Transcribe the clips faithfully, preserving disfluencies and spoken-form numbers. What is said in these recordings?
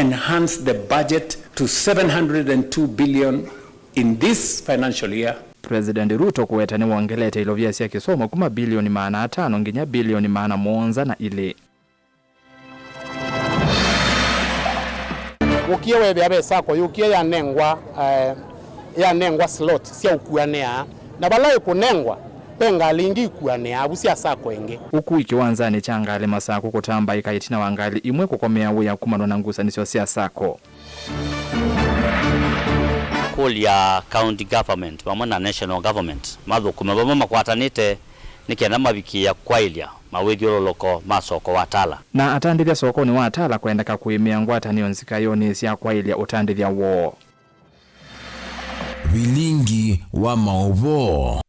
enhance the budget to seven hundred and two billion in this financial year. President Ruto kũweta nĩwongelete ilovia sya kĩsomo kuma bilioni maana atano nginya bilioni maana mũonza na ilĩ. Ũkie wethĩa ve sacco yũkie yanengwa, eh, yanengwa slot sya ũkuanĩa, na vala ĩkũnengwa, ve ngalĩ ingĩ ikuanĩa avu sya sacco ĩngĩ. Ũkui kĩwanzanĩ kya ngalĩ Masakũ kũtambaĩka ĩtina wa ngalĩ imwe kũkomea wĩa kumanwa na ngusanĩsyo sya sacco. Kũlya county government vamwe na national government mathũkũme vamwe makwatanĩte nĩ kenda mavikĩĩa kwaĩlya mawĩthyũlũlũko ma soko wa Tala. Na atandĩthya sokonĩ wa Tala kwendeka kũĩmĩa ngwatanĩo nzika yonĩ sya kwaĩlya ũtandĩthya woo. Vilingi wa maũvoo.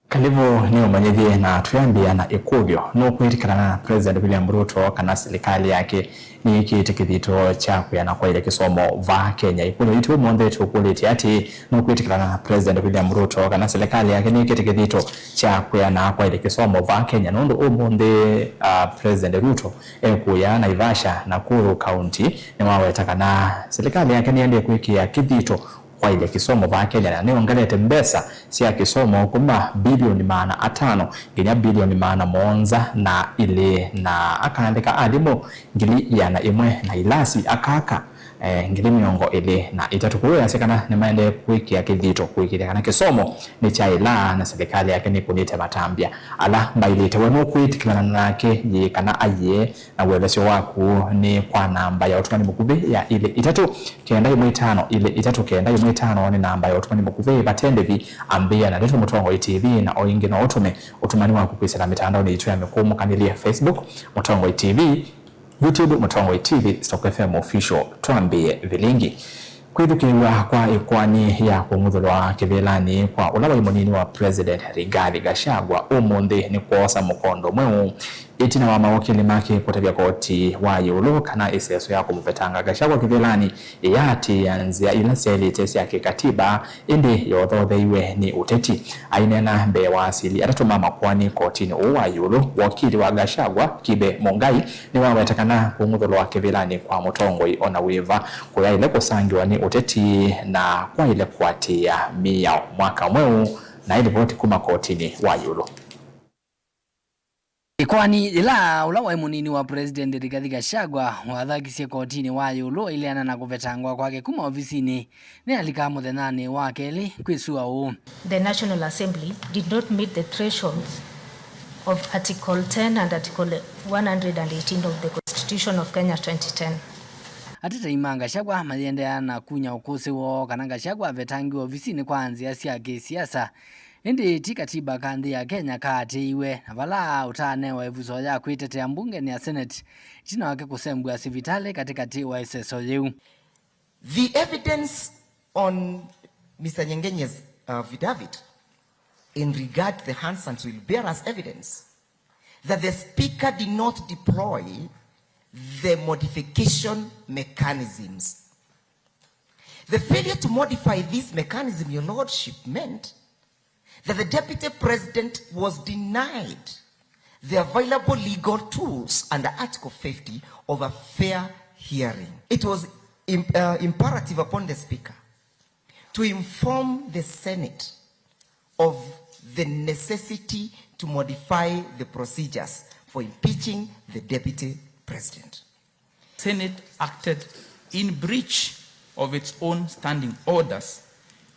Kalĩvu nĩũmanyĩthye na twĩambĩa na ĩkũlyo. Nũkwĩtĩkĩlana na President William Ruto kana silikalĩ yake nĩyĩkĩĩte kĩthito kya kwĩana kwaĩlya kĩsomo vaa Kenya? Ĩkũlyo yitũ ũmũnthĩ tũkũlĩtye atĩĩ, nũkwĩtĩkĩlana na President William Ruto kana silikalĩ yake nĩyĩkĩĩte kĩthito kya kwĩana kwaĩlya kĩsomo vaa Kenya? Nũndũ ũmũnthĩ, ah, President Ruto ekũya Naivasha, Nakuru County, nĩwaweta kana silikalĩ yake nĩyendee kwĩkĩĩa kĩthito kwaĩlya kĩsomo vaa Kenya, na nĩyongelete mbesa sya kĩsomo kuma bilioni maana atano nginya bilioni maana mũonza na ilĩ, na akaandĩka alimũ ngili ĩana ĩmwe na ilasi akaka, eh, ngili mĩongo ĩlĩ na itatũ. Kwoou easya kana nĩmaendee kwĩkĩa kĩthito kũĩkĩĩthya kana kĩsomo nĩkyaĩla, na silikalĩ yake nĩkũnĩte matambya ala maĩlĩte. We nũkwĩtĩkĩlana nake yĩĩ kana aiee? Na ũelesyo waku nĩ kwa namba ya ũtũmani mũkuvĩ ya ilĩ itatũ kenda ĩmwe itano ilĩ itatũ kenda ĩmwe itano, nĩ namba ya ũtũmani mũkuvĩ. Vate ndĩvi, ambĩĩa na Ndeto Mũtongoi T V, na o ĩngĩ no ũtũme ũtũmani waku kwĩsĩla mĩtandaonĩ yitũ ya mĩkũũmũkanĩlye, Facebook Mũtongoi T V, YouTube Mũtongoi T V, Stock F M Official. Twambĩĩe vilingi. Kwĩthukĩĩw'a kwa ĩkoani ya kũng'uthũlwa kĩvĩlanĩ kwa ũla waĩ mũnini wa President Rigathi Gachagua ũmũnthĩ nĩkwoosa mũkondo mweũ. Ĩtina wa mawakili make kũtavya koti wa ĩũlũ kana ĩseso ya kũmũvetanga Gachagua kĩvĩlanĩ ĩyaatĩĩa nzĩa ila syaĩlĩte sya kĩkatiba, ĩndĩ yothotheiwe nĩ ũteti. Aineena mbee wa asili atatũ ma makoani kotinĩ ũũ wa ĩũlũ, wakili wa Gachagua, Kibe Mũngai, nĩwaweta kana kũng'uthũlwa kĩvĩlanĩ kwa mũtongoi o na wĩva kũyaĩle kũsangĩwa nĩ ũteti na kwaĩle kũatĩĩa mĩao. Mwaka mweũ na ĩlivoti kuma kotinĩ wa ĩũlũ. Ĩkoani yĩla ũla waĩ mũnini wa President Rigathi Gachagua wathakisye kotinĩ wa ĩũlũ aileana na kũvetangwa kwake kuma ovisinĩ nĩyalika mũthenyanĩ wa kelĩ kwĩsua ũũ. The National Assembly did not meet the thresholds of Article ten and Article one hundred and eighteen of the Constitution of Kenya twenty ten. Atetei ma Gachagua mayĩendeea na kunya ũkũsĩ woo kana Gachagua avetangiwe ovisinĩ kwa nzĩa sya kĩsiasa. Ĩndĩ ti katiba ka nthĩ ya Kenya kaatĩĩiwe, na vala ũtaanewa ĩvuso ya kwĩtetea mbungenĩ ya Senate ĩtina wake kũsembw'a sivitalĩ katĩkatĩ wa ĩseso yĩu. The evidence on Mister Nyengenye's, uh, affidavit in regard to the Hansans will bear as evidence that the speaker did not deploy the modification mechanisms. The failure to modify this mechanism, Your Lordship, meant that the deputy president was denied the available legal tools under Article fifty of a fair hearing. It was im-, uh, imperative upon the speaker to inform the Senate of the necessity to modify the procedures for impeaching the deputy president. Senate acted in breach of its own standing orders,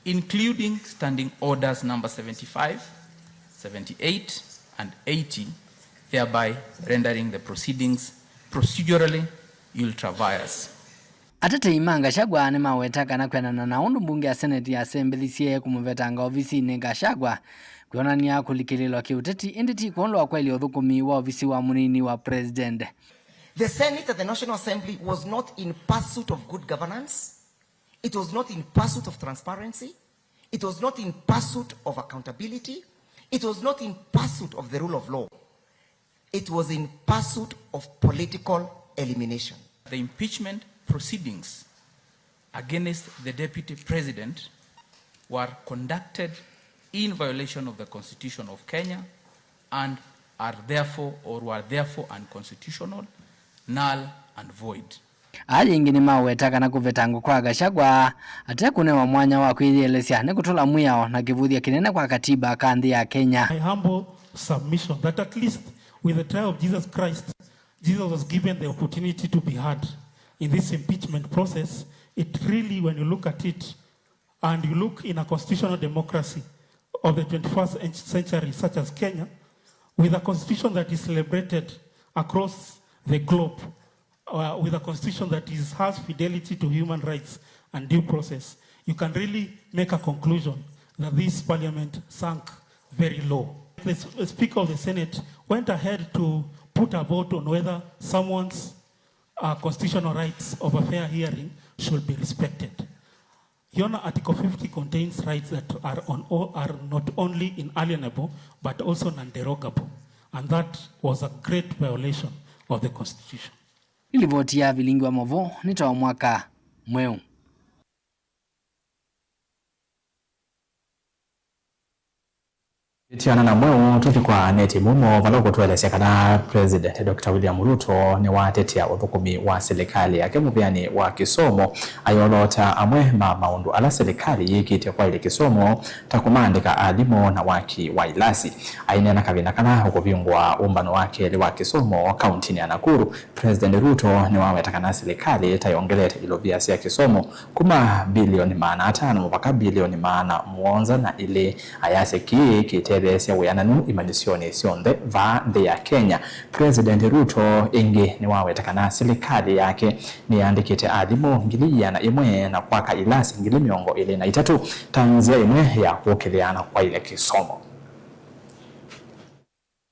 including Standing Orders number seventy-five, seventy-eight, and eighty, thereby rendering the proceedings procedurally ultra vires. Atetei ma Gachagua nĩmaweta kana kwĩanana na ũndũ mbunge ya Senate yasembethisye kũmũvetanga ovisinĩ Gachagua kwĩonany'a kũlikĩlĩlwa kĩũteti, ĩndĩ ti kwondũ wa kwaĩlya ũthũkũmi wa ovisi wa mũnini wa president. The Senate at the National Assembly was not in pursuit of good governance. It was not in pursuit of transparency. It was not in pursuit of accountability. It was not in pursuit of the rule of law. It was in pursuit of political elimination. The impeachment proceedings against the deputy president were conducted in violation of the Constitution of Kenya and are therefore or were therefore unconstitutional, null and void. Aa yĩngĩ nĩmaweta kana kũvetangwa kwa Gachagua ate kũnewa mwanya wa kwĩyĩelesya nĩ kũtũla mwĩao na kĩvũthya kĩnene kwa katiba ka nthĩ ya Kenya. My humble submission that at least with the trial of Jesus Christ, Jesus was given the opportunity to be heard in this impeachment process. It really, when you look at it, and you look in a constitutional democracy of the twenty-first cen-, century, such as Kenya, with a constitution that is celebrated across the globe, uh, with a constitution that is, has fidelity to human rights and due process, you can really make a conclusion that this parliament sank very low. The s-, the Speaker of the Senate went ahead to put a vote on whether someone's, uh, constitutional rights of a fair hearing should be respected. Yona Article fifty contains rights that are, on, are not only inalienable but also non-derogable, and that was a great violation of the Constitution. Nĩ livoti ya Vilingi wa Mauvoo, nĩ ta o mwaka mweũ. Ĩtiana na mweũ, tũthi kwa neti mumo vala ũkũtũelesya kana President Doctor William Ruto nĩwatetea ũthũkũmi wa silikalĩ yake mũvĩanĩ wa kĩsomo, ayolota amwe ma maũndũ ala silikalĩ yĩkĩte kwaĩlya kĩsomo, ta kũmaandĩka alimũ na waki wa ilasi. Aineena kavinda kala ũkũvingũa ũmbano wa kelĩ wa kĩsomo kauntinĩ ya Nakuru, President Ruto nĩwaweta kana silikalĩ ta yongelete ilovia sya kĩsomo kuma bilioni maana atano mũvaka bilioni maana mũonza na ilĩ. Ayasya kĩĩ kĩtetheesya wĩananu imanyĩsyonĩ syonthe vaa nthĩ ya Kenya. President Ruto ĩngĩ nĩwaweta kana silikalĩ yake nĩyandĩkĩte alimũ ngili iana ĩmwe na kwaka ilasi ngili mĩongo ĩlĩ na itatũ ta nzĩa ĩmwe ya kũkĩlĩana kwaĩlya kĩsomo.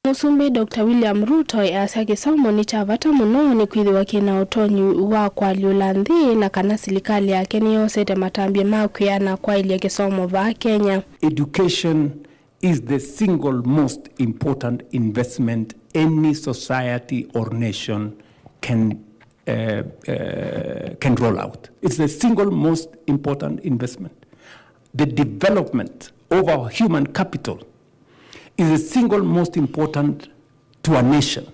Mũsumbĩ Doctor William Ruto easya kĩsomo nĩ kya vata mũno nĩkwĩthĩwa kĩna ũtonyi wa kũalyũla nthĩ na kana silikalĩ yake nĩyosete matambya ma kwĩana kwaĩlya kĩsomo vaa Kenya. Education is the single most important investment any society or nation can, uh, uh, can roll out. It's the single most important investment. The development of our human capital is the single most important to a nation.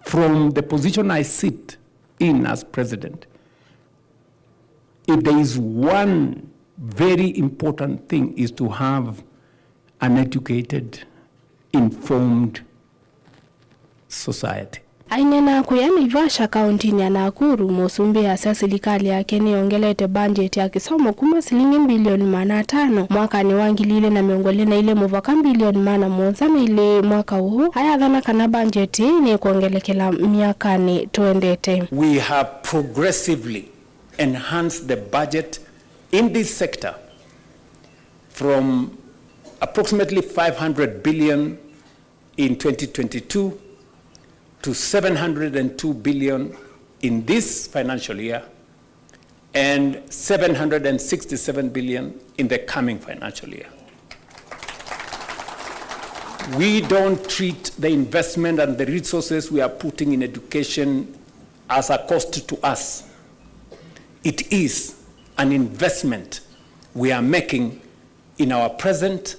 From the position I sit in as president, if there is one very important thing, is to have an educated, informed society. Aineena kũya Naivasha kaũntinĩ ya Nakuru, mũsumbĩ asya silikalĩ yake nĩyongelete mbanjeti ya kĩsomo kuma silingi mbilioni maana atano mwakanĩ wa ngili ilĩ na mĩongo ĩlĩ na ilĩ mũvaka mbilioni maana mũonza na ilĩ mwaka ũũ, ayathana kana mbanjeti nĩkwongelekela myakanĩ tũendete. We have progressively enhanced the budget in this sector from approximately five hundred billion in twenty twenty-two to seven hundred and two billion in this financial year and seven hundred and sixty-seven billion in the coming financial year. We don't treat the investment and the resources we are putting in education as a cost to us. It is an investment we are making in our present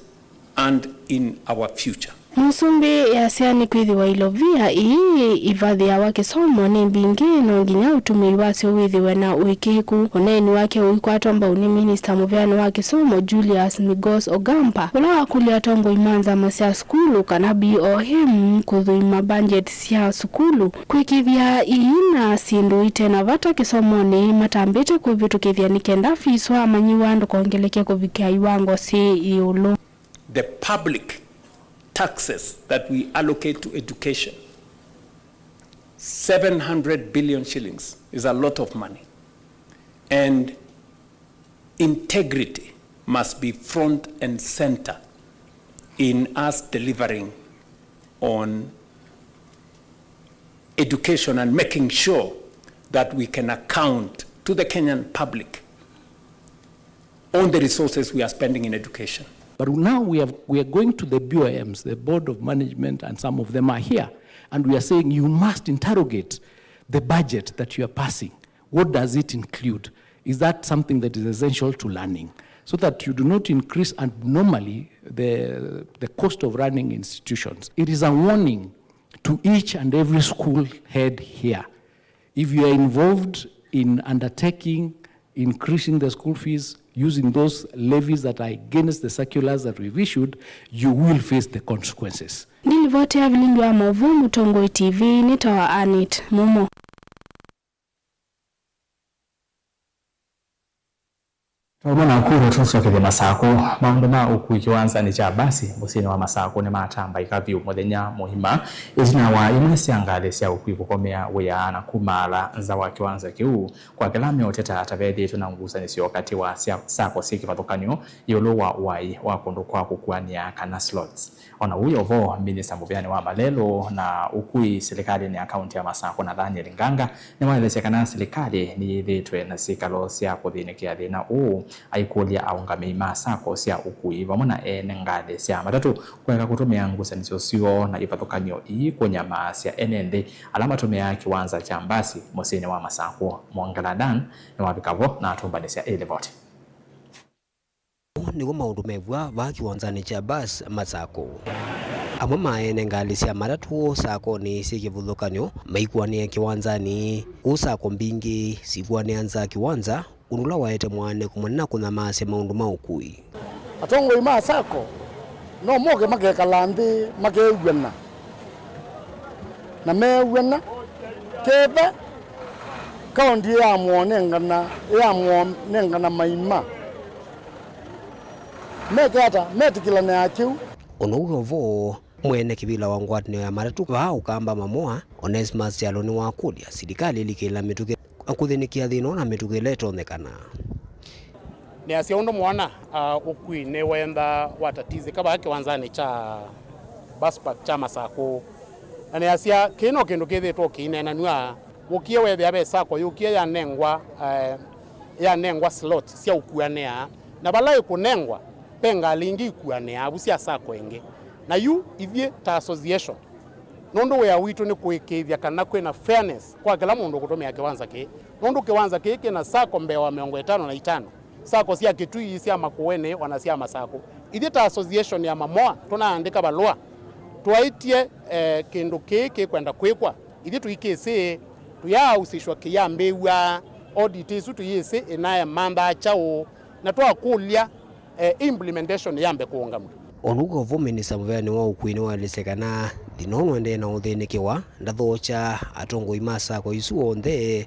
and in our future. Mũsumbĩ easya nĩkwĩthĩwa ilovia ii ivathĩawa kĩsomo nĩ mbingĩ, no nginya ũtũmĩi wasyo wĩthĩwe na ũĩkĩĩku. Ũneeni wake ũikwatwa mbau nĩ minista mũveani wa kĩsomo Julius Migos Ogamba, ũla wakũlya atongoi ma nzama sya sukulu kana B O M kũthũima mbanjeti sya sukulu, kwĩkĩĩthya ii na syĩndũ ite na vata kĩsomonĩ matambĩte kwĩvĩtũkĩthya nĩ kenda fees wa amanyĩw'a ndũkongeleke kũvikĩa iwango syĩ ĩũlũ. The public taxes that we allocate to education, seven hundred billion shillings, is a lot of money. And integrity must be front and center in us delivering on education and making sure that we can account to the Kenyan public on the resources we are spending in education. But now we, have, we are going to the B O Ms, the Board of Management, and some of them are here, and we are saying, "You must interrogate the budget that you are passing. What does it include? Is that something that is essential to learning?" so that you do not increase abnormally the, the cost of running institutions. It is a warning to each and every school head here. If you are involved in undertaking increasing the school fees using those levies that are against the circulars that we've issued, you will face the consequences. Nĩ livoti ya vilingi wa mauvoo Mũtongoi T V, nĩ tawa Annet Mumo. Twauma naku, tũsokethye Masakũ. Maũndũ ma ũkui kĩwanzanĩ kya mbasi mũsyĩnĩ wa Masakũ nĩmatambaĩka vyũ mũthenya mũima, ĩtina wa imwe sya ngalĩ sya ũkui kũkomea wĩa na kumaala nza wa kĩwanza kĩu, kwa kĩla meũteta ta vethĩĩtwe na ngusanĩsyo katĩ wa sya sacco syĩ kĩvathũkany'o ĩũlũ wa waĩ wa kũndũ kwa kũkuanĩa, kana slots. O na ũu wĩ o vo, minista mũvĩanĩ wa malelũ na ũkui silikalĩnĩ ya kaunti ya Masakũ, Nathaniel Nganga, nĩwaelesya kana silikalĩ nĩyĩthĩĩtwe na syĩkalo sya kũthĩnĩkĩa thĩna ũũ, aikũlya aũngamĩi ma sacco sya ũkui vamwe na ene ngalĩ sya matatũ kũeka kũtũmĩa ngusanĩsyo syoo na ivathũkany'o ii kũnyamaasya ene nthĩ ala matũmĩaa kĩwanza kya mbasi mũsyĩnĩ wa Masakũ. Mwongela Dan nĩwavika vo na atũmbanĩsya ĩ livoti. Ũũ nĩw'o maũndũ mew'a vaa kĩwanzanĩ kya bus Masakũ. Amwe ma ene ngalĩ sya matatũ sakonĩ syĩ kĩvathũkany'o maikuanĩa kĩwanzanĩ. Kũu sako mbingĩ sikuanĩa nza kĩwanza, ũndũ ũla waete mwanĩko mũnene na kũnyamaasya maũndũ ma ũkui. Atongoi ma sako no moke makekala nthĩ makeew'ana, na meew'ana, kethwa kaunti yamwonengana, yamwonengana maima, meke ata metĩkĩlanĩa kĩu? Ũndũ ũu wĩ o vo, mwene kĩvĩla wa ngwatanĩo ya matatũ vaa Ũkamba Mamoa, Onesmus Kyalo, nĩwakũlya silikalĩ ĩlikĩla mĩtũkĩ na kũthĩnĩkĩa thĩna ũũ na mĩtũkĩ ĩla ĩtonyekana. Nĩasya ũndũ mwana, ah, ũkui nĩwenda watatizĩka vaa kĩwanzanĩ kya bus park kya Masakũ. Na nĩasya kĩĩ no kĩndũ kĩthĩĩtwe kĩineenanw'a, wũkie wethĩa ve sako yũkie yanengwa, eh, yanengwa slot sya ũkuanĩa, na vala ĩkũnengwa, ve ngalĩ ingĩ ikuanĩaa vu sya sako ĩngĩ. Na yu ithyĩ ta association, nũndũ wĩa witũ nĩ kũĩkĩĩthya kana kwĩna fairness kwa kĩla mũndũ ũkũtũmĩa kĩwanza kĩĩ, nũndũ kĩwanza kĩĩ kĩna sako mbee wa mĩongo ĩtano na itano, sako sya Kĩtui, sya Makueni, o na sya Masakũ. Ithyĩ ta association ya Mamoa tũnaandĩka valũa twaĩtye, eh, kĩndũ kĩĩ kĩkwenda kwĩkwa. Ithyĩ tũikĩsĩ, tũyaausĩshwa kĩyambĩĩw'a, audit ĩsu tũyĩsĩ ĩnaemanthaa kyaũ, na twakũlya, eh, implementation yambe kũũngamw'a. O na ũu wĩ o vo, minista mũvĩanĩ wa ũkui nĩwaelesya kana thĩna ũũ nũendee na ũthĩnĩkĩwa, ndathookya atongoi ma sako isu onthe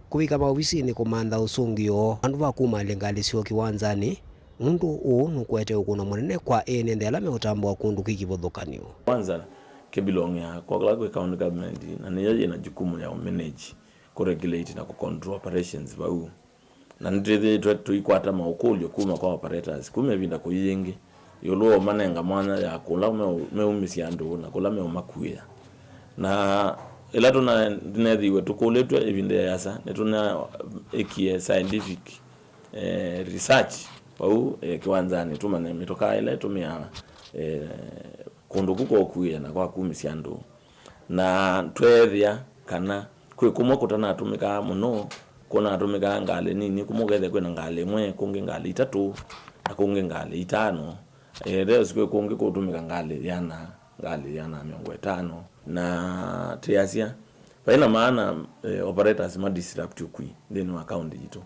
kũvika maovisinĩ kũmantha ũsũngĩo vandũ va kumalya ngalĩ syoo kĩwanzanĩ, nũndũ ũũ nũkũete ũkũno mũnene kwa ene nthĩ ala meũtambũa kũndũ kwĩ kĩvathũkany'o. Kwanza, kĩbilong'ea kwa kĩla kwĩ county government, na nĩyo yĩna jukumu ya ũmanage, kũregulate na kũcontrol operations vau. Na nĩtwĩthĩĩtwe tũikwata maũkũlyo kuma kwa operators kuma ĩvinda kũi yĩngĩ, ĩũlũ wa ũmanenga mwanya ya kũla meũ-, meumĩsya andũ na kũla meũmakuĩa. Na ĩla tũna-, tũneethĩiwe tũkũlĩtw'e ĩvinda yĩasa, nĩtũnaekie scientific, eh, research vau, eh, kĩwanzanĩ, tũmanye mĩtokaa ĩla ĩtũmĩaa, eh, kũndũ kũ kwa ũkuĩa na kwa kumĩsya andũ. Na tweethĩa kana kwĩ kũmwe kũtanatũmĩkaa mũno, kũnatũmĩkaa ngalĩ nini, kũmwe ũkethĩa kwĩna ngalĩ ĩmwe, kũngĩ ngalĩ itatũ, na kũngĩ ngalĩ itano. Eh, there's kwĩ kũngĩ kũtũmĩka ngalĩ yĩana, ngalĩ yĩana na mĩongo ĩtano. Na tĩasya, vai na maana, eh, operators ma disrupt ũkui nthĩnĩ wa kaunti yitũ.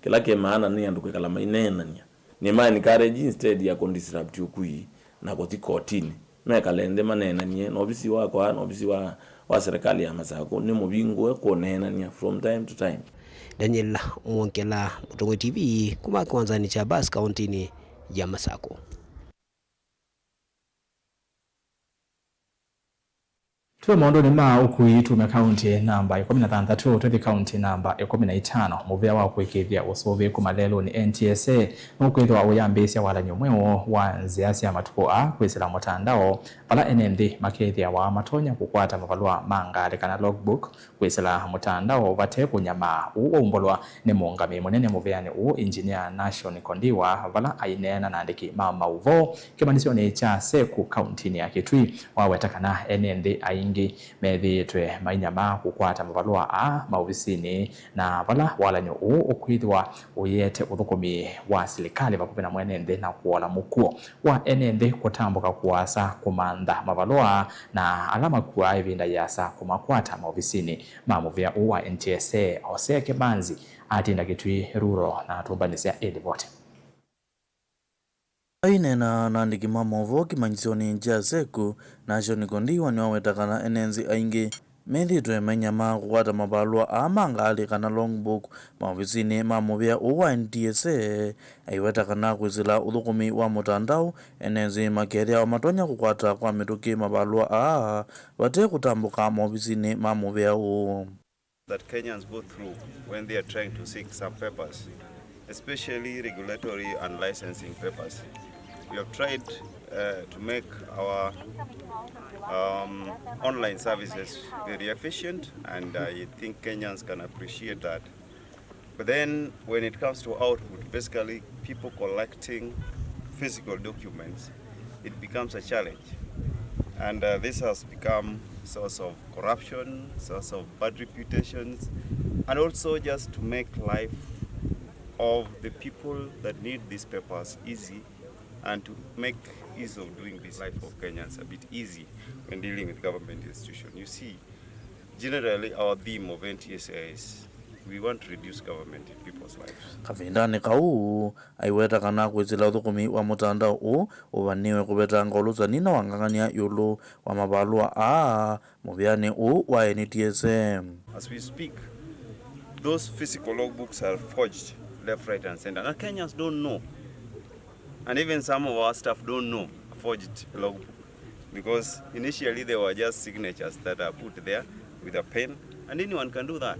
Kĩla kĩ maana nĩ andũ kwĩkala maineenany'a. Nĩ ma encourage instead ya kũ disrupt ũkui na kũthi kotinĩ. Mekale nthĩ maneenany'e na ovisi wakwa na ovisi wa, wa serikali ya Masakũ nĩ mũvingũe kũneenany'a from time to time. Daniel Mwongela, Mũtongoi T V, kuma kĩwanzanĩ kya bus kauntinĩ ya Masakũ. Twĩ maũndũnĩ ma ũkui, tume kaunti namba ĩkũmi na thanthatũ tũthi kaunti namba ĩkũmi na itano. Mũvĩa wa kũĩkĩĩthya ũsũvĩĩku malelũnĩ, N T S A, nũkwĩthĩwa ũyambĩĩsya walany'o mweũ wa nzĩa sya matukũ aa kwĩsĩla mũtandao, vala ene nthĩ makethĩawa matonya kũkwata mavalũa ma ngalĩ kana logbook kwĩsĩla mũtandao vate kũnyamaa. Ũu waumbolwa nĩ mũũngamĩi mũnene mũvĩanĩ ũũ, Engineer Nashon Kondiwa, vala aineena na andĩki ma maũvoo kĩmanyĩsyonĩ kya Seku kauntinĩ ya Kitui. Waweta kana ene nthĩ aingĩ methĩĩtwe mainyamaa kũkwata mavalũa aa maovisinĩ, na vala walany'o ũũ ũkwĩthĩwa ũyĩete ũthũkũmi wa silikalĩ vakuvĩ na mwene nthĩ na kũola mũkuo wa ene nthĩ kũtambũka kũasa kũmantha mavalũa na ala makuaa ĩvinda yĩasa kũmakwata maovisinĩ ma mũvĩa ũũ wa N T S A. Hosea Kĩmanzi atinda Kitui Rural na atũmbanĩsya ĩlivoti. Aineena na andĩki ma maũvoo kĩmanyĩsyonĩ kya SEKU, Nashon Kondiwa nĩwaweta kana ene nthĩ aingĩ methĩĩtwe mainyamaa kũkwata mavalũa aa ma ngalĩ kana logbook maovisinĩ ma mũvĩa ũũ wa N T S A. Aiweta kana kwĩsĩla ũthũkũmi wa mũtandao, ene nthĩ makethĩawa matonya kũkwata kwa mĩtũkĩ mavalũa aa vate kũtambũka maovisinĩ ma mũvĩa ũũ. That Kenyans go through when they are trying to seek some papers, especially regulatory and licensing papers. We have tried uh, to make our um, online services very efficient, and I think Kenyans can appreciate that. But then when it comes to output, basically people collecting physical documents, it becomes a challenge. And uh, this has become source of corruption, source of bad reputations, and also just to make life of the people that need these papers easy and to make ease of doing this life of Kenyans a bit easy when dealing with government institution. You see, generally our theme of N T S A is we want to reduce government in people's lives. Kavindanĩ kau, aiweta kana kwĩsĩla ũthũkũmi wa mũtandao ũũ ũvanĩwe kũvetanga ũlũsani na wangang'ania ĩũlũ wa mavalũa aa mũvĩanĩ ũũ wa N T S A. As we speak, those physical logbooks are forged left, right, and center. And Kenyans don't know. And even some of our staff don't know a forged logbook. Because initially they were just signatures that are put there with a pen, and anyone can do that.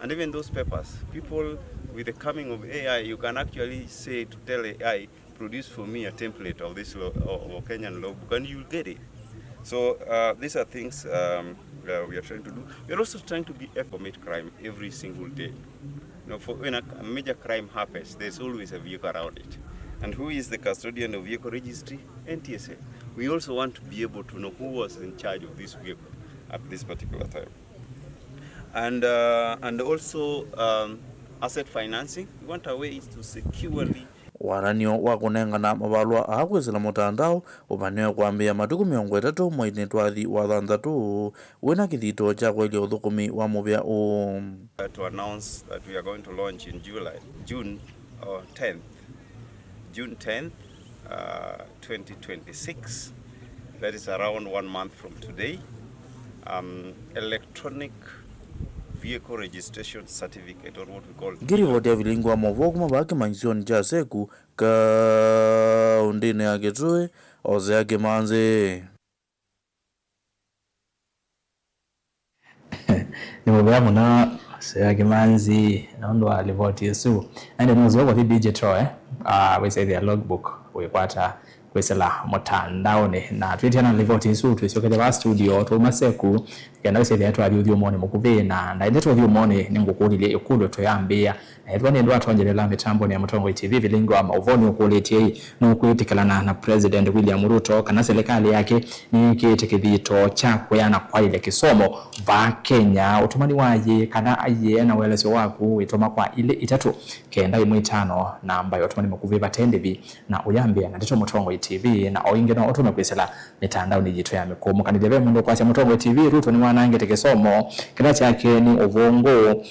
And even those papers, people, with the coming of A I, you can actually say to tell A I, "Produce for me a template of this law, of Kenyan logbook," and you'll get it. So uh, these are things um, uh, we are trying to do. We are also trying to be commit crime every single day. You know, for when a major crime happens, there's always a vehicle around it. And who is the custodian of vehicle registry? N T S A. We also want to be able to know who was in charge of this vehicle at this particular time. And, uh, and also um, asset financing. We want a way to securely Waranio wa kũnengana mavalũa aa kwĩsĩla mũtandao ũvanĩwe kwambĩĩa matukũ mĩongo ĩtatũ mweinĩ twathi wa thanthatũ, wĩna kĩthito kya kũelya ũthũkũmi wa mũvĩa ũũ. Uh, to announce that we are going to launch in July, June uh, tenth, June tenth, uh, twenty twenty-six, that is around one month from today, um, electronic vehicle registration certificate, or what we call Ngĩrivoti ya vilingi wa maũvoo kuma vaa kĩmanyĩsyonĩ kya SEKU, kaũndĩnĩ ya Kitui, Hosea Kĩmanzi. Nĩ mũvea mũno Hosea Kĩmanzi nũndũ wa livoti ĩsu. Na ĩndĩ nũseo kũthi digital, eh? Ah, wĩsethĩa logbook wĩkwata kwĩsĩla mũtandaonĩ. Na twĩtia na livoti ĩsu, twĩsyokethya vaa studio, twauma SEKU, kenda wĩsethĩa twathi ũthyũmũonĩ mũkuvĩ. Na ndaendete ũthyũmũonĩ, nĩngũkũlilye ĩkũlyo tũyambĩĩa. Na ethĩwa nĩ ndwatonyelela mĩtambonĩ ya Mũtongoi T V, vilingi wa maũvoo nĩũkũlĩtye ĩ, nũkwĩtĩkĩlana na President William Ruto kana silikalĩ yake nĩyĩkĩĩte kĩthito kya kũyana kwaĩlya kĩsomo vaa Kenya? Ũtũmani wa yĩ kana aiee na ũelesyo waku wĩtũma kwa ilĩ itatũ kenda ĩmwe itano, namba ya ũtũmani mũkuvĩ vate ndĩvi, na ũyambĩa na Ndeto Mũtongoi T V, na o ingĩ no ũtũme kwĩsĩla mĩtandaonĩ yitũ ya mĩkũũmũkanĩlya. Ve mũndũ ũkwasya Mũtongoi T V, Ruto nĩwanangĩte kĩsomo, kĩla kyake nĩ ũvũngũ.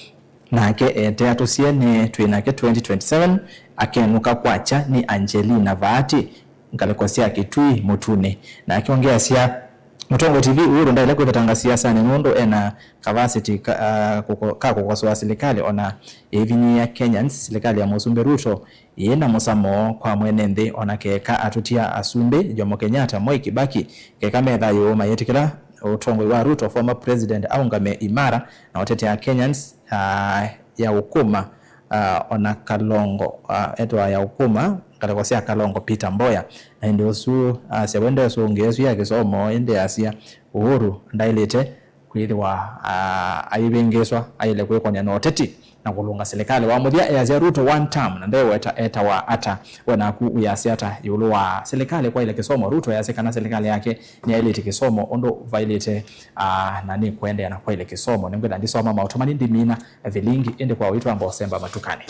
Nake eetea tũsyene twĩ nake twenty twenty-seven, akenũka kwakya nĩ Angelina Vaati, ngalĩko sya Kitui Mũtunĩ. Nake ongeasya, Mũtongoi T V, Uhuru ndaĩle kwĩvetanga siasanĩ nũndũ ena kavasiti ka, ah, kũko-, ka kũkosoa silikalĩ, ona ĩivinyĩĩa Kenyans, silikalĩ ya Mũsumbĩ Ruto yĩ na mũsamo kwa mwene nthĩ, ona keka atũtia asumbĩ Jomo Kenyatta, Mwai Kibaki, keka me thayũ mayĩtĩkĩla ũtongoi wa Ruto, former president, aũngame imara na ũtetea Kenyans, ah, ya ũkũma, ah, ona Kalongo, ah, etwa ya ũkũma ngalĩko sya Kalongo Peter Mboya. Na ĩndĩ ũsu asya we ndesũngĩa ĩsu ya kĩsomo, ĩndĩ asya Uhuru ndaĩlĩte kwĩthĩwa, ah, aivĩngĩĩswa aĩle kwĩkony'a na ũteti na kũlũnga silikalĩ. Wa mũthya easya Ruto one term, na ndeweta etawa ata? We naku wĩasya ata ĩũlũ wa silikalĩ kwaĩle kĩsomo? Ruto easya kana silikalĩ yake nĩyaĩlĩte kĩsomo ũndũ vaĩlĩte, ah, na nĩkũendeea na kwaĩle kĩsomo. Nĩngwĩtha ndisoma maũtũmani ndimina vilingi, ĩndĩ kwa ũitũ amba ũsemba matukanĩ.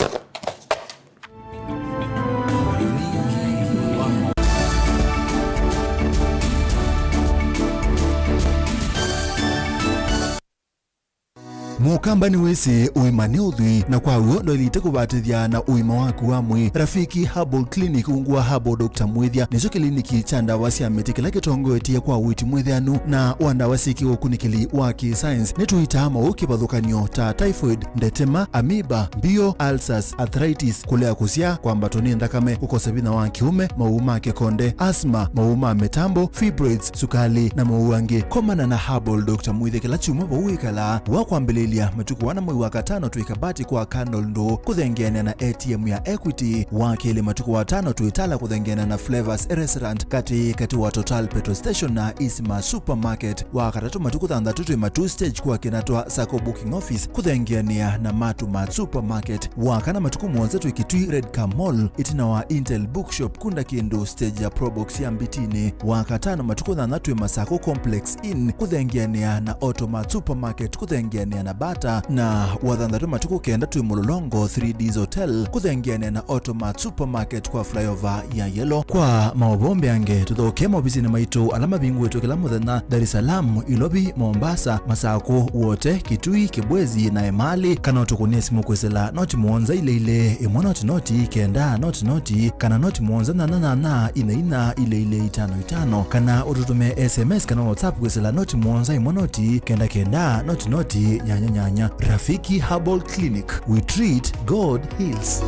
Mũkamba nĩwĩsĩ ũima nĩ ũthwii, na kwa w'o ndwaĩlĩte kũvatĩthya na ũima waku wa mwĩĩ. Rafiki Herbal Clinic, ungu wa Herbal Doctor Mwĩthya, nĩkyo kĩliniki kya ndawa sya mĩtĩ kĩla kĩtongoetye kwa ũiiti mwĩtheanu na wa ndawa syĩ kĩũkunĩkĩli wa kĩ-science. Nĩtũitaa maũũ kĩvathũkany'o ta typhoid, ndetema, amoeba, mbio, ulcers, arthritis, kũlea kũsyaa, kwambatwa nĩ nthakame, kũkosa vinya wa kĩũme, maũũ ma kĩkonde, asthma, maũũ ma mĩtambo, fibroids, sukalĩ, na maũũ angĩ. Komana na Herbal Doctor Mwĩthya kĩla kyumwa vau wĩkalaa. Wa kwambĩlĩlya, matukũ ana mwei wa katano twĩ Kabati kwa Candle Ndũũ kũthengeanĩa na A T M ya Equity. Wa kelĩ, matukũ wa tano twĩ Tala kũthengeanĩa na Flavors Restaurant katĩ katĩ wa Total Petrol Station na Isma Supermarket. Wa katatũ, matukũ thanthatũ twĩ Matuu Stage kwa Kĩnatwa Sacco Booking Office kũthengeanĩa na Matu Mart Supermarket. Wa kana, matukũ mũonza twĩ Kitui Red Car Mall ĩtina wa Intel Bookshop kunda kĩndũ stage ya Probox ya Mbitinĩ. Wa katano, matukũ thanthatũ twĩ Masako Complex Inn kũthengeanĩa na Automart Supermarket kũthengeanĩa na Bata. Na wa thanthatũ, matukũ kenda twĩ Mũlolongo three Ds Hotel kũthengeanĩa na Automart Supermarket kwa flyover ya Yellow. Kwa maũvoo mbeange, tũthoke maovisinĩ maitũ ala mavingũĩtwe kĩla mũthenya, Dar es Salaam, Ilovi, Mombasa, Masakũ, Wote, Kitui, Kibwezi na Emali, kana ũtũkũnĩe simũ kwĩsĩla noti mũonza ilĩ ilĩ ĩmwe noti noti kenda noti noti, kana noti mũonza nyanya nyanya ina ina ilĩ ilĩ itano itano, kana ũtũtũme S M S kana WhatsApp kwĩsĩla noti mũonza ĩmwe noti kenda kenda noti noti nyanya nyanya. Rafiki Herbal Clinic, we treat, God heals.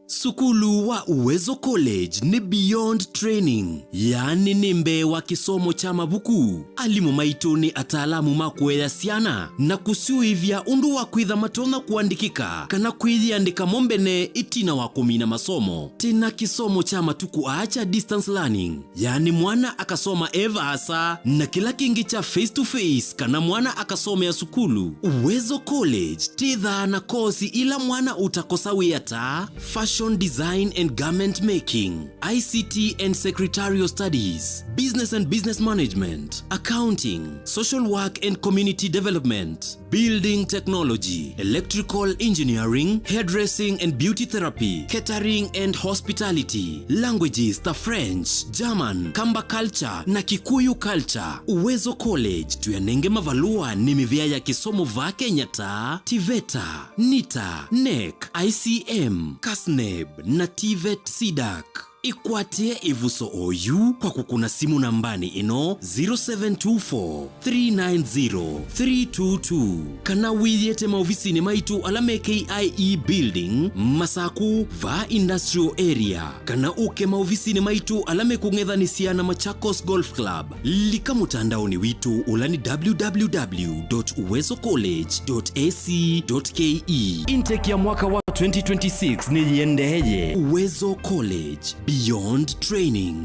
Sukulu wa Uwezo College nĩ beyond training, yaani nĩ mbee wa kĩsomo kya mavuku. Alimũ maitũ nĩ ataalamu ma kũea syana na kũsyũĩvya ũndũ wa kwĩtha matonya kũandĩkĩka kana kwĩyĩandĩka mo mbene ĩtina wa kũmina masomo. Twĩ na kĩsomo kya matukũ aa kya distance learning, yaani mwana akasoma e vaasa, na kĩla kĩngĩ kya face to face, kana mwana akasomea sukulu. Uwezo College twĩthaa na kosi ila mwana ũtakosa wĩa ta fashion design and garment making, I C T and secretarial studies, business and business management, accounting, social work and community development, building technology, electrical engineering, hairdressing and beauty therapy, catering and hospitality, languages ta French, German, Kamba culture na Kikuyu culture. Uwezo College tũyanenge mavalũa nĩ mĩvĩa ya kĩsomo vaa Kenya ta TVETA, NITA, NEC, I C M, CASNEB na TVET CDAC. Ĩkwatĩe ĩvuso oyu kwa kũkũna simũ nambanĩ ĩno, zero seven two four, three nine zero, three two two, kana wĩyĩte maovisinĩ maitũ ala me K I E Building, Masakũ, vaa Industrial Area, kana ũke maovisinĩ maitũ ala mekũng'ethanĩsya na Machakos Golf Club. Lika mũtandaonĩ witũ, ũla nĩ W W W dot uwezo college dot A C dot K E. Intake ya mwaka wa twenty twenty-six nĩyĩendeeye. Uwezo College, beyond training.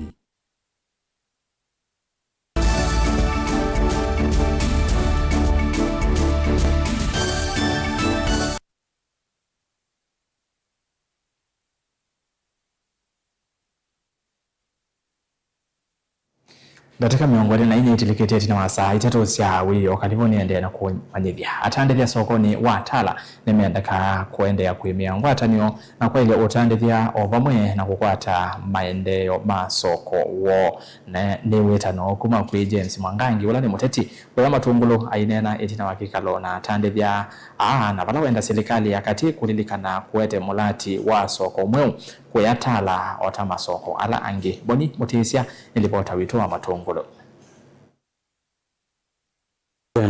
Ndatĩka mĩongo ĩlĩ na inya itilĩkĩte ĩtina wa saa itatũ sya wĩoo, kalivũ nĩendee na kũmanyĩthya. Atandĩthya sokonĩ wa Tala nĩmendekaa kũendeea kũĩmĩa ngwatanĩo na kwaĩlya ũtandĩthya o vamwe na kũkwata maendeeo ma soko woo. Na nĩ wĩtano kuma kwĩ James Mwangangi, ũla nĩ mũteti kũya Matũngũlũ, aineena ĩtina wa kĩkalo na atandĩthya aa, na vala wenda silikalĩ ya katĩ kũlilikana kũete mũlati wa soko mweũ kũya Tala o ta masoko ala angĩ. Boni Mũtĩsya nĩ livota witũ wa Matũngũlũ.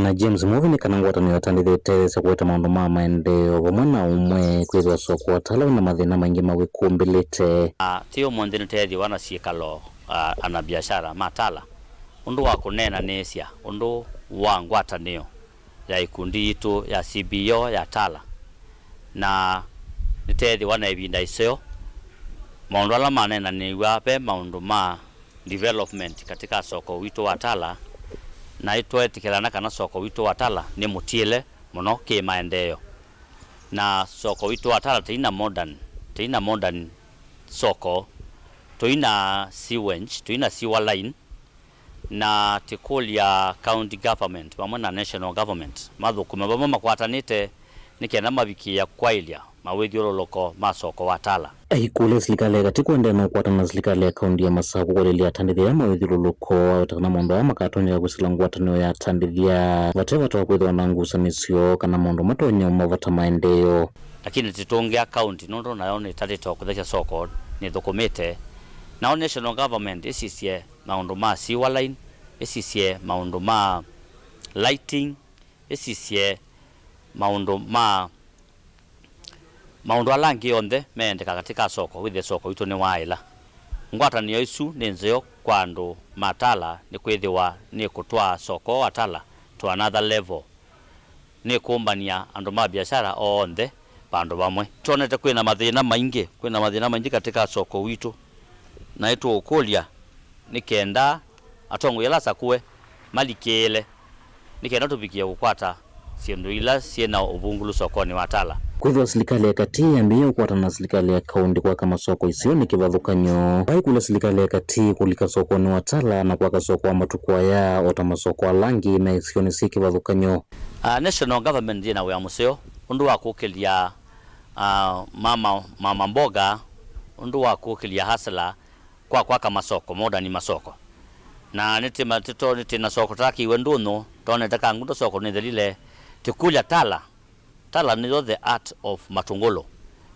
Na James Muvi nĩ kana ngwatanĩo ĩtandĩthya ĩtetheesya kũete maũndũ ma maendeeo vamwe na ũmwe kwĩthĩwa soko wa Tala wĩna mathĩna maingĩ mawĩkũmbĩlĩte. Na ti ũmũnthĩ nĩteethĩwa na syĩkalo, ah, anabiashara ma Tala, ũndũ wa kũneenanĩsya ũndũ wa ngwatanĩo ya ikundi yitũ ya C B O ya Tala, na nĩteethĩwa na ĩvinda ĩseo. Maũndũ ala maneenanĩw'a ve maũndũ ma development katika soko witũ wa Tala, Naĩ tweetĩkĩlana kana soko witũ wa Tala nĩ mũtiĩle mũno kĩ maendeeo. Na soko witũ wa Tala tĩina modern, tĩina modern soko, tũina sewage, tũina sewer line, na tĩkũlya county government vamwe na national government mathũkũme vamwe makwatanĩte nĩ kenda mavikĩĩa kwaĩlya mawĩthyũlũlũko ma soko wa Tala. Aikũlya silikalĩ ya katĩ kũendeea na ũkwatana na silikalĩ ya kaunti ya Masaku kũeleelya atandĩthya aya mawĩthyũlũlũko, aweta kana maũndũ aa makatonyeka kwĩsĩla ngwatanĩo ya atandĩthya vate vata wa kwĩthĩwa na ngusanĩsyo kana maũndũ matonya mavata maendeeo. Lakini tĩtũngĩa kaunti nũndũ nayo nĩtatĩte o kũthesya soko nĩthũkũmĩte. Nao national government ĩsisye maũndũ ma sewer line, ĩsisye maũndũ ma lighting, ĩsisye maũndũ ma maũndũ ala angĩ onthe meendeka katĩ ka soko, wĩthĩe soko witũ nĩwaaĩla. Ngwatanĩo ĩsu nĩ nzeo kwa andũ ma Tala nĩkwĩthĩwa nĩkũtwaa soko wa Tala to another level. Nĩkũmbany'a andũ ma biashara onthe vandũ vamwe. Twonete kwĩna mathĩna maingĩ, kwĩna mathĩna maingĩ katĩ ka soko witũ, na nĩtũũkũlya nĩ kenda atongoi ala asakũe malikĩĩle nĩ kenda tũvikĩe kũkwata syĩndũ ila syĩ na ũvungũlu sokonĩ wa Tala. Kwĩthĩwa silikalĩ ya katĩ yambĩĩe ũkwatana na silikalĩ ya kaunti kwaka masoko isio nĩ kĩvathũkany'o. Vaikũlya silikalĩ ya katĩ kũlika sokonĩ wa Tala na kwaka soko wa matukũ aya o ta masoko ala angĩ me isionĩ syĩ kĩvathũkany'o. Ah, national government yĩ na wĩa mũseo ũndũ wa kũkĩlya, ah, mama, mama mboga, ũndũ wa kũkĩlya hustler kwa kwaka masoko, modern masoko. Na nĩtĩ ma-, tĩto-, nĩtĩ na soko tũtakĩiwe ndũnyũ, tonete Kangundo soko nĩthelile, tĩkũlya Tala. Tala nĩyo the heart of Matungulu.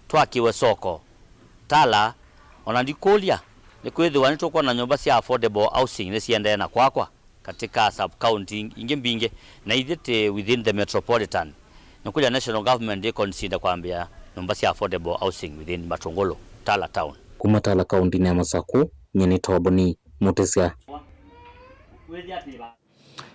Twakĩwe soko Tala, ona ndikũlya, nĩkwĩthĩwa nĩtũkwona nyũmba sya affordable housing nĩsiendee na kwakwa katĩ ka sub-county ingĩ mbingĩ, na ithyĩ twĩ within the metropolitan. Nĩkũlya national government ĩ consider kwambĩa nyũmba sya affordable housing within Matungulu, Tala town. Kuma Tala kauntinĩ ya Masaku, nyie nĩ Toboni Mutisya.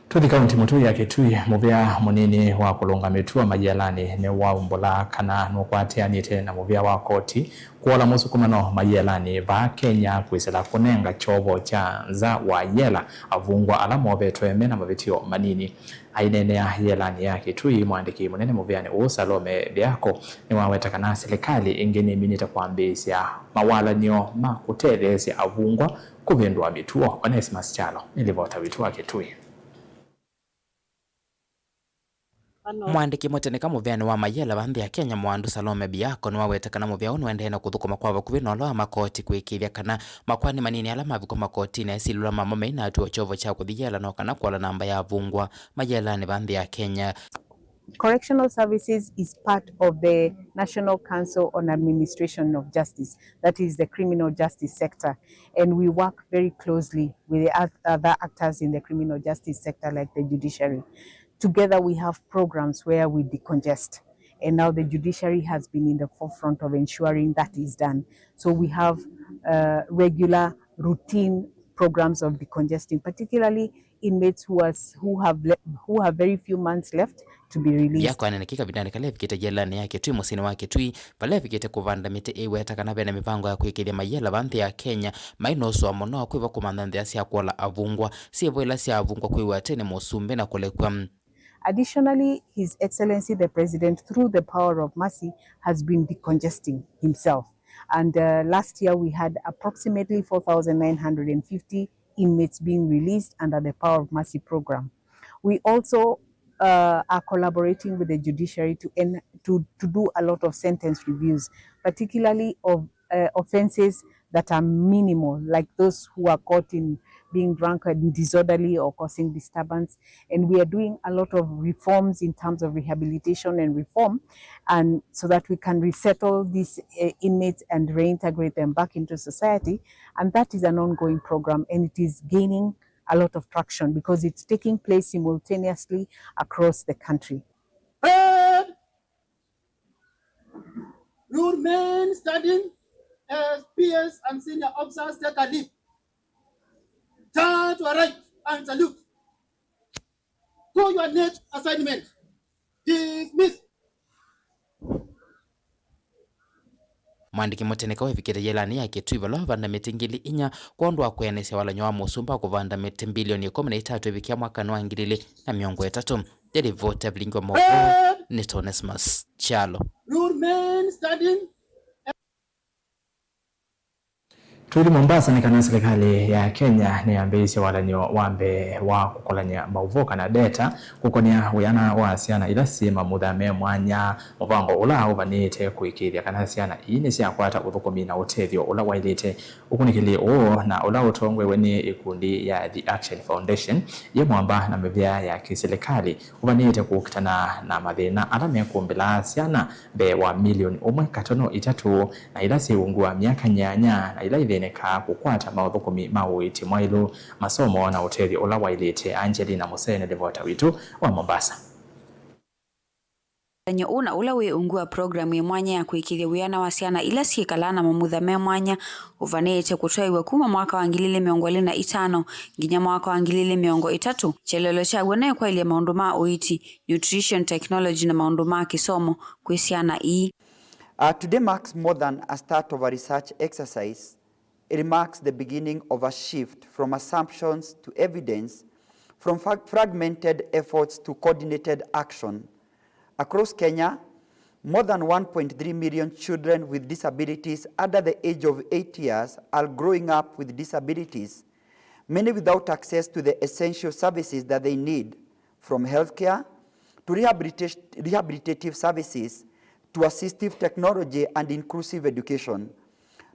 Tũthi kaunti mũtũi ya Kitui, mũvĩa mũnini wa kũlũnga mĩtuo Mayĩelanĩ nĩwaumbũla kana nũkwatĩanĩte na mũvĩa wa koti kũola mũsukumano Mayĩelanĩ vaa Kenya kwĩsĩla kũnenga kyovo kya nza wa yela avungwa ala movetwe mena mavĩtyo manini. Aineenea yĩelanĩ ya Kitui, mũandĩki mũnene mũvĩanĩ ũũ Salome Biako nĩwaweta kana silikalĩ ĩngĩ nĩminĩte kwambĩĩsya mawalany'o ma kũtetheesya avungwa kũvĩndũa mĩtuo. Onesmus Kyalo nĩ livota witũ wa Kitui. Mũandĩki mũtĩnĩka mũvĩanĩ wa mayela va nthĩ ya Kenya, Mwandu Salome Biako, nĩwawete kana mũvĩa ũũ nũendee na kũthũkũma kwa vakuvĩ na ũla wa makoti kũĩkĩĩthya kana makoani manini ala mavikwa makotinĩ asilĩlwa mamo mei na atw'ĩwa kyovo kya kũthi yela no kana kũala namba ya avungwa mayelanĩ va nthĩ ya Kenya. Correctional Services is part of the National Council on Administration of Justice, that is the criminal justice sector, and we work very closely with the oth-, other actors in the criminal justice sector, like the judiciary. Together, we have programs where we decongest, and now the judiciary has been in the forefront of ensuring that is done. So we have, uh, regular, routine programs of decongesting, particularly inmates who are s-, who have le-, who have very few months left to be released. Biako anenekĩ kavindanĩ kala evikĩte yelanĩ ya Kitui mũsyĩnĩ wa Kitui, vala evikĩte kũvanda mĩtĩ, ĩweta kana vena mĩvango ya kwĩkĩĩthya mayela va nthĩ ya Kenya mai na ũsũa mũno kwĩva kũmantha nzĩa sya kũala avungwa, syĩvo ila sya avungwa kwĩw'a tene mũsumbĩ na kũlekw'a. Additionally, His Excellency the President, through the power of mercy, has been decongesting himself. And, uh, last year we had approximately four thousand nine hundred and fifty inmates being released under the Power of Mercy program. We also, uh, are collaborating with the judiciary to en-, to, to do a lot of sentence reviews, particularly of, uh, offenses that are minimal, like those who are caught in being drunk and disorderly or causing disturbance. And we are doing a lot of reforms in terms of rehabilitation and reform, and so that we can resettle these, uh, inmates and reintegrate them back into society. And that is an ongoing program, and it is gaining a lot of traction because it's taking place simultaneously across the country. Head! You remain standing as P S and senior officers take a leave. Turn to your right and salute. To your next assignment. Dismiss. Mwandĩki mũtĩnĩka wevikĩte yĩlanĩ ya Kitui vala vanda mĩtĩ ngili inya kwondũ wa kwĩanĩsya walany'o wa mũsumbĩ wa kũvanda mĩtĩ mbilioni ĩkũmi na itatũ ĩvikĩa mwakanĩ wa ngili ilĩ na mĩongo ĩtatũ. Nĩ livoti ya vilingi wa maũvoo nĩ Onesmus Kyalo. Remain standing. Tũithi Mombasa nĩ kana silikalĩ ya Kenya nĩyambĩĩisye walany'o wa mbee wa kũkolany'a maũvoo kana data kũkonĩa wĩana wa syana ila syĩ mamutha me mwanya, mũvango ũla ũvanĩĩte kũĩkĩĩthya kana syana ii nĩsyakwata ũthũkũmi na ũtethyo ũla waĩlĩte. Ũkunĩkĩli ũũ na ũla ũtongoew'e nĩ ĩkundi ya The Action Foundation yĩ mwamba na mĩvĩa ya kĩsilikalĩ ũvanĩĩte kũkitana na mathĩna ala mekũmbĩla syana mbee wa milioni ũmwe katono itatũ, na ila syĩ ungu wa myaka nyanya, na ila ithĩnĩkaa kũkwata maũthũkũmi ma ũiiti mwaĩlu, masomo, na ũtethyo ũla waĩlĩte. Angelina Musee nĩ livota witũ wa Mombasa. Walany'o ũũ na ũla wĩ ungu wa programu ĩ mwanya ya kũĩkĩĩthya wĩana wa syana ila syĩkalaa na mamutha me mwanya ũvanĩĩte kũtwaĩw'a kuma mwaka wa ngili ilĩ mĩongo ĩlĩ na itano nginya mwaka wa ngili ilĩ mĩongo ĩtatũ. Kyelelo kyaw'o nĩ kwaĩlya maũndũ ma ũiiti, nutrition, technology, na maũndũ ma kĩsomo kwĩ syana ii. Uh, today marks more than a start of a research exercise. It marks the beginning of a shift from assumptions to evidence, from frag-, fragmented efforts to coordinated action. Across Kenya, more than one point three million children with disabilities under the age of eight years are growing up with disabilities, many without access to the essential services that they need, from healthcare to rehabilitation, rehabilitative services to assistive technology and inclusive education.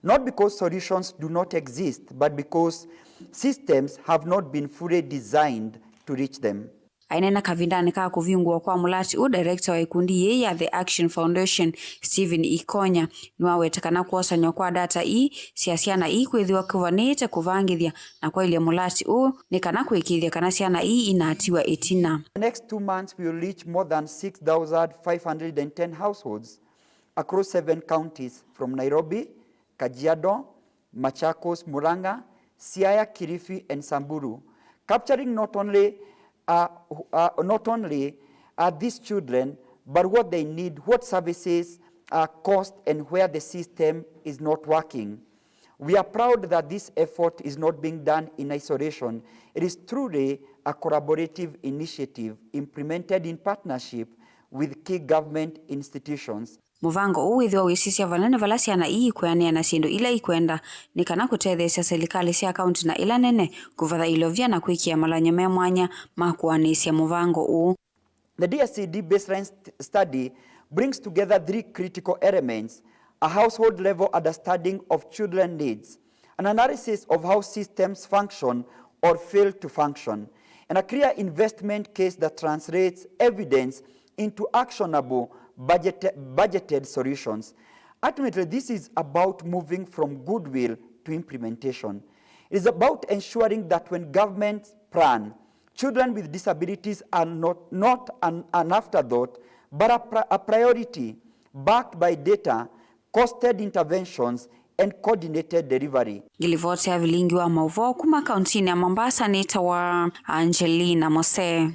Not because solutions do not exist, but because systems have not been fully designed to reach them. Aineena kavindanĩ ka kũvingũwa kwa mũlati ũũ, director wa ĩkundi yĩĩ ya The Action Foundation, Stephen Ikonya, nĩwaweta kana kwosanywa kwa data ii sya syana ii kwĩthĩwa kũvanĩĩte kũvangĩthya na kwaĩlya mũlati ũũ nĩ kana kũĩkĩĩthya kana syana ii inaatiwa ĩtina. The next two months we will reach more than six thousand five hundred and ten households across seven counties from Nairobi, Kajiado, Machakos, Murang'a, Siaya, Kilifi, and Samburu, capturing not only, uh, uh, not only, uh, these children, but what they need, what services, uh, cost, and where the system is not working. We are proud that this effort is not being done in isolation. It is truly a collaborative initiative implemented in partnership with key government institutions. Mũvango ũũ wĩthĩwa wĩsisya vanene vala syana ii ikwĩanĩa na syĩndũ ila ikwenda nĩ kana kũtetheesya silikalĩ sya kaunti na ila nene kũvatha ilovia na kwĩkĩa malany'o me mwanya ma kũanĩsya mũvango ũũ. The D S C D baseline st-, study brings together three critical elements: a household level understanding of children needs, an analysis of how systems function or fail to function, and a clear investment case that translates evidence into actionable budget-, budgeted solutions. Ultimately, this is about moving from goodwill to implementation. It is about ensuring that when governments plan, children with disabilities are not, not an, an afterthought, but a pri-, a priority backed by data, costed interventions, and coordinated delivery. Ngilivoti ya vilingi wa maũvoo kuma kauntinĩ ya Mombasa nĩtawa Angelina Mose.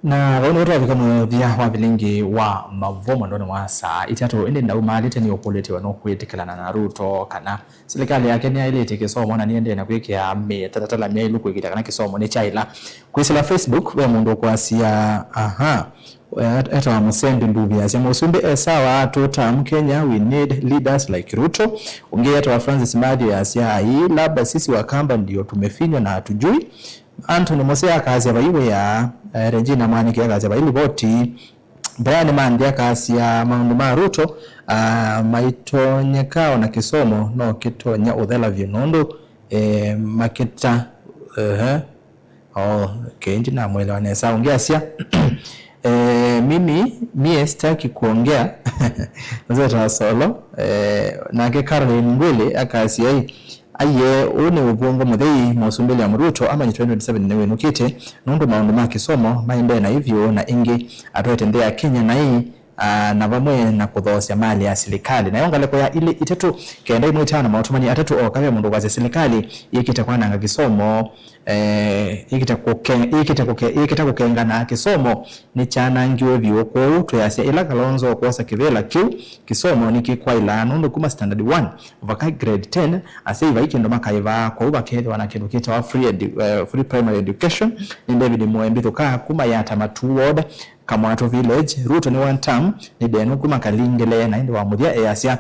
Na vau nĩvo twavika mũthya wa vilingi wa mavo mwendonĩ wa saa itatũ, ĩndĩ ndaumaalĩte nĩ ũkũlĩtĩwe nũkwĩtĩkĩlana na Ruto kana silikalĩ yake nĩyaĩlĩte kĩsomo na nĩendee na kwĩkĩa mĩtalatala myaĩlu kũĩkĩĩthya kana kĩsomo nĩkyaĩla. Kwĩsĩla Facebook, ve mũndũ ũkwasya, aha, etawa Mũsembi Nduvi asya, Mũsumbĩ e sawa, two term Kenya, we need leaders like Ruto. Ũngĩ etawa Francis Matthew asya, ai, labda sisi Wakamba ndio tumefinywa na hatujui. Anthony Mose akasya vai wĩa, eh, Regina Mwaniki akasya vai livoti, Brian Manthi akasya maũndũ ma Ruto, ah, maitonyeka ona kĩsomo no kĩtonya ũthela vyũ nũndũ, eh, makĩta, ehe, oh, okay, ndinamwelewa nesa. Ũngĩ asya, eh, mimi, mie sitaki kuongea. Mzee Tasolo, eh, nake Caroline Ngwili akasya, ai, Aiee, ũũ nĩ ũvũngũ mũthei, Mũsumbĩ William Ruto amanyĩtwe twenty twenty-seven nĩwĩnũkĩte, nũndũ maũndũ ma kĩsomo maendee naĩ vyũ, na ĩngĩ atwaĩte nthĩ ya Kenya naĩ, ah, na vamwe na kũthoosya malĩ ya silikalĩ. Nayo ngalĩko ya ilĩ itatũ kenda imwe itano, maũtũmani atatũ oka ve mũndũ ũkwasya silikalĩ yĩkĩte kwananga kĩsomo, eh, yĩkĩte kũke-, yĩkĩte kũke-, yĩkĩte kũkengana kĩsomo nĩkyanangiwe vyũ. Kwoou twĩasya ĩla Kalonzo ũkwosa kĩvĩla kĩu, kĩsomo nĩkĩkwaĩla, nũndũ kuma standard one vaka grade ten, asyai vai kĩndũ makaĩvaa, kwoou vakethĩwa na kĩndũ kĩtawa free edu-, eh, free primary education. Nĩ David Mwe Mbithuka kuma Yatta Matuu Ward, Kamwatũ Village. Ruto nĩ one term, nĩ Deno kuma Kalingile, na ĩndĩ wa mũthya easya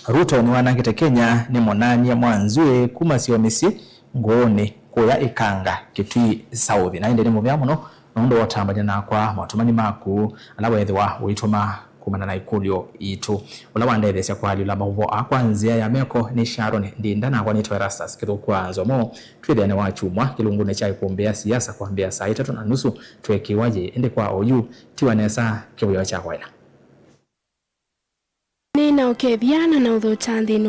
Ruto nĩwanangĩte Kenya nĩ Mũnania Mwanzwĩ kuma Sio Mĩsyĩ Ngũũnĩ kũya Ikanga, Kitui South. Na ĩndĩ nĩ mũvea mũno nũndũ wa ũtambany'a nakwa maũtũmani maku ala weethĩwa ũitũma kumana na ikũlyo itũ. Ũla wandetheesya kũalyũla maũvoo aa kwa nzĩa ya meko nĩ Sharon Ndinda, nakwa nĩtwa Erastus Kĩthũku wa Nzomo. Twĩthĩane wa kyumwa kĩlungunĩ kya ĩkũmbĩ ya siasa kwambĩa saa itatũ na nusu tweekĩwa yĩ, ĩndĩ kwa oyu tiwa nesa kĩvũĩo kya kwaĩla. Nĩ na ũkethya na na ũthũkya nthĩnĩ